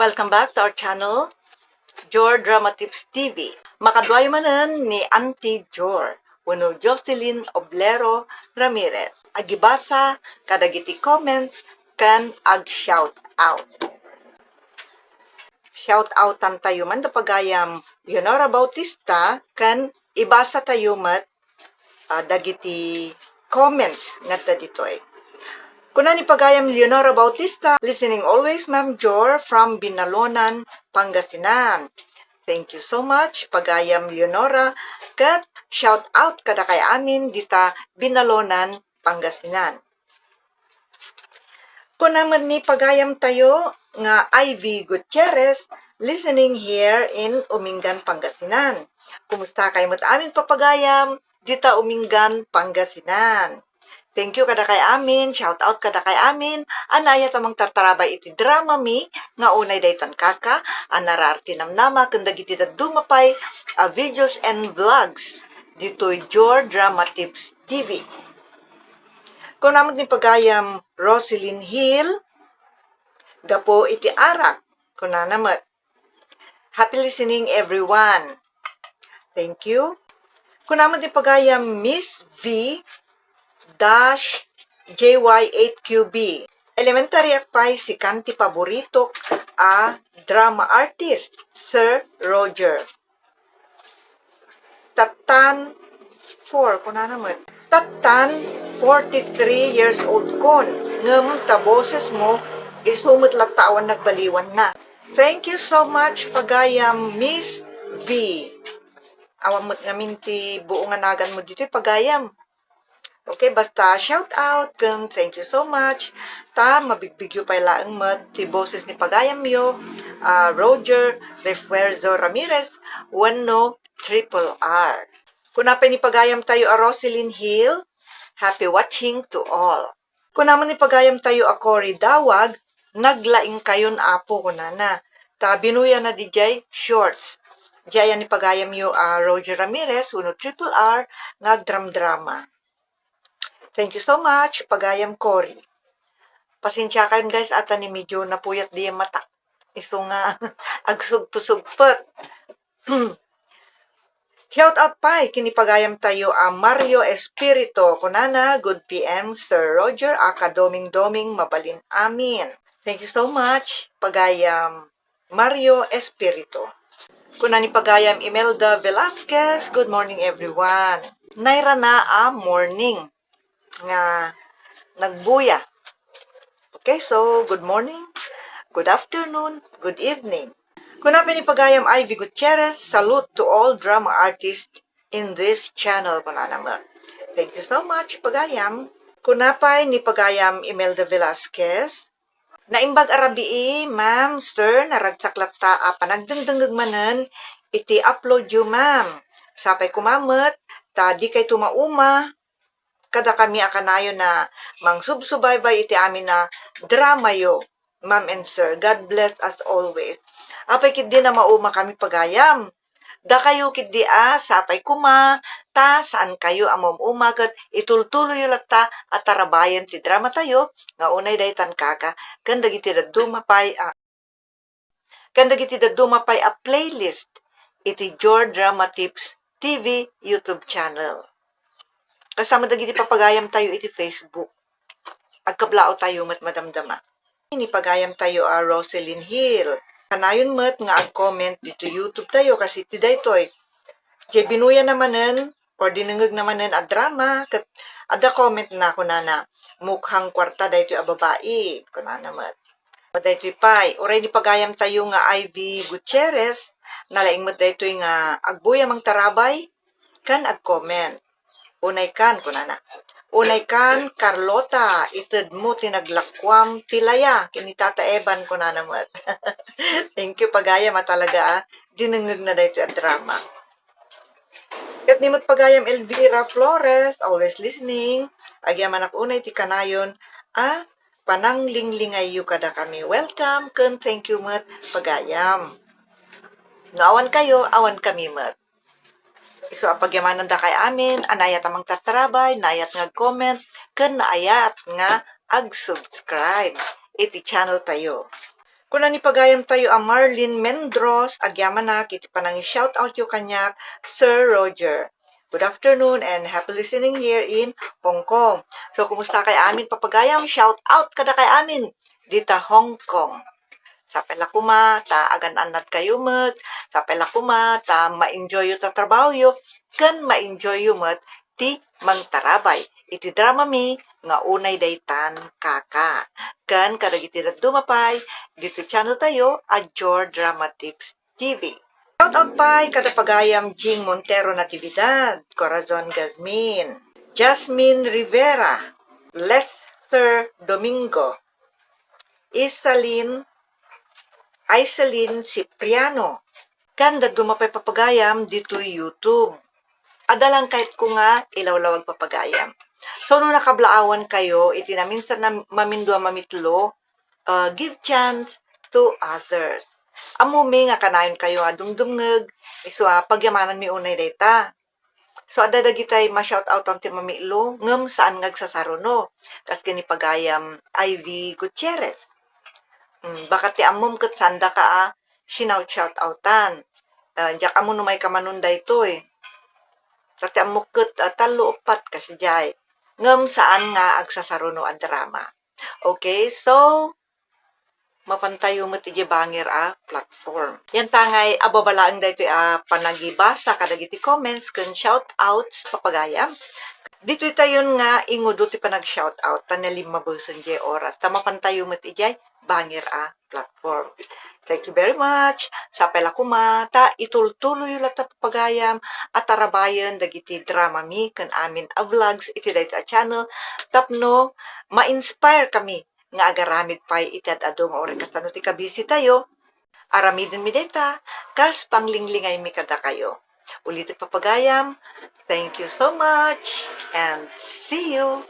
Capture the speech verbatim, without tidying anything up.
Welcome back to our channel, Jor Drama Tips T V. Makaduayo manen ni Auntie Jor wenno Jocelyn Oblero Ramirez. Agibasa kadagiti comments ken ag-shout out. Shout outan tayo man da pagayam Leonora Bautista ken ibasa tayo met ah, dagiti comments nga adda ditoy. Kuna ni pagayam Leonora Bautista, "Listening always, Ma'am Jor, from Binalonan, Pangasinan." Thank you so much, pagayam Leonora, ket shout out kadakay amin dita Binalonan, Pangasinan. Kuna met ni pagayam tayo nga Ivy Gutierrez, listening here in Umingan, Pangasinan. Kumusta kay met amin, papagayam, dita Umingan, Pangasinan? Thank you kadakay amin, shout out kadakay amin, a naayat a mangtartarabay iti drama mi, nga unay daytan kaka, a naraar ti namnama, ken dagiti dadduma pay, a videos and vlogs, ditoy Jor Drama Tips T V. Kuna met ni pagayam Roselyn Hill, gapu iti arak, kunana met, "Happy listening, everyone." Thank you. Kuna met ni pagayam Miss V dash J Y eight Q B. "Elementary ak pay sikan ti paboritok a drama artist, Sir Roger. Tattan four, kunana met. Tattan forty-three years old kon, ngem ta boses mo, isu met latta awan nagbaliwanna." Thank you so much, pagayam Miss V. Awan met ngamin ti buo nga nagan mo ditoy, pagayam. Okay, basta shout out, ken thank you so much. Ta mabigbigyo pay laeng met ti boses ni pagayamyo, ah, Roger Refuerzo Ramirez, wenno Triple R. Kuna pay ni pagayam tayo a Roselyn Hill, "Happy watching to all." Kuna met ni pagayam tayo a Cory Dawag, "Naglaingkayon, Apo," kunana. Ta binuyana didiay shorts. Diay ni pagayamyo a Roger Ramirez wenno Triple R nga agdramdrama. Thank you so much, pagayam Cory. Pasensiakayon, guys, ata ni medyo napuyat diay matak. Isu nga agsugpusugpet. Shout out pay ken ni pagayam tayo a Mario Espirito, kunana, "Good P M, Sir Roger, a kadomingdoming mabalin amin." Thank you so much, pagayam Mario Espirito. Kuna ni pagayam Imelda Velasquez, "Good morning, everyone." Nairana a morning nga nagbuya. Okay, so good morning, good afternoon, good evening. Kuna pay ni pagayam Ivy Gutierrez, "Salute to all drama artists in this channel," kunana met. Thank you so much, pagayam. Kuna pay ni pagayam Imelda Velasquez, "Naimbag a rabii, ma'am, sir, naragsak latta a panagdengdengngeg manen iti upload yo, ma'am. Sapay koma met ta dikayto mauma kadakami a kanayon a mangsubsubaybay iti amin a drama yo, ma'am and sir. God bless us always." Apay ketdi a mauma kami, pagayam. Dakayo ketdi a sapay koma ta saan kayo a maum-uma ket itultuloyo latta a tarabayen ti drama tayo nga unay daytan kaka ken dagiti dadduma pay a ken dagiti dadduma pay a playlist iti Jor Drama Tips T V YouTube channel. Kasama dagiti papagayam tayo iti Facebook. Agkablaaw tayo met madamdama. Ni pagayam tayo a Roselyn Hill. Kanayon met nga ag-comment dito YouTube tayo kasi ti daytoy. Jay binuyana manen or dinengngegna manen a drama ket adda comment na kunana, "Mukhang kwarta daytoy a babai," kunana met. Daytoy pay, uray ni pagayam tayo nga Ivy Gutierrez, nalaing met daytoy nga agbuya mangtarabay ken ag-comment. Unay kan, kunana. Unay kan, Carlota, itedmo ti naglakuam ti laya, ken ni Tata Evan, kunana met. Thank you, pagayam a talaga, ah. Dinengngegna daytoy a drama. Ket ni met pagayam Elvira Flores, always listening. Agyamanak unay ti kanayon, ah, pananglinglingayyo kadakami. Welcome, ken thank you met, pagayam. No awan kayo, awan kami met. Isu a pagyamanandakay amin a naayat a mangtartarabay, naayat nga ag-comment, ken naayat nga ag-subscribe iti channel tayo. Kuna ni pagayamtayo a Marlene Mendros, agyamanak iti panangi-shoutoutyo kaniak, Sir Roger. Good afternoon and happy listening here in Hong Kong. So, kumusta kay amin, papagayam? Shout out kada kay amin dita Hong Kong. Sapay la koma ta agan-annadkayo met, sapay la koma ta ma-enjoyyo ta trabahoyo, ken ma-enjoyyo met ti mangtarabay iti dramami nga Unay Daytan Kaka. Ken kadagiti dadduma pay ditoy channel tayo a Jor Drama Tips T V. Shout out pay kada pagayam Jing Montero Natividad, Corazon Gazmin, Jasmine Rivera, Lester Domingo, Isalin, Isalin Cipriano, ken dadduma pay papagayam ditoy YouTube. Adda lang kayatko nga ilawlawag papagayam. So, no nakablaawankayo iti naminsan na mamindua mamitlo, uh, give chance to others. Ammomi nga kanayonkayo nga dumdumngeg, isu a pagyamananmi unay dayta. So, adda dagitay ma-shoutoutan ti mamitlo, ngem saan nga agsasaruno. Kas ken ni pagayam Ivy Gutierrez. Mm, baka ti ammom ket saandaka a sinaut-shoutoutan. Ah, diak ammo no maikamanon daytoy. Sa ti ammok ket, ah, tallo, uppat, kasdiay. Ngem saan nga agsasaruno a drama. Okay, so, mapantayo met idiay bangir a platform. Yantangay, ababa laeng daytoy a panagibasa kadagiti comments ken shoutouts, papagayam. Ditoy tayon nga ingudo ti panag-shoutout, ta nalimmabesen diay oras. Ta mapantayo met idiay bangir a platform. Thank you very much. Sapay la koma, ta itultuloyyo latta papagayam a tarabayen dagiti dramami ken amin a vlogs iti daytoy a channel tapno ma-inspire kami nga agaramid pay iti ad-adu nga uray kasano ti kabisitayo. Aramidenmi dayta kas panglinglingaymi kadakayo. Ulitek papagayam, thank you so much and see you!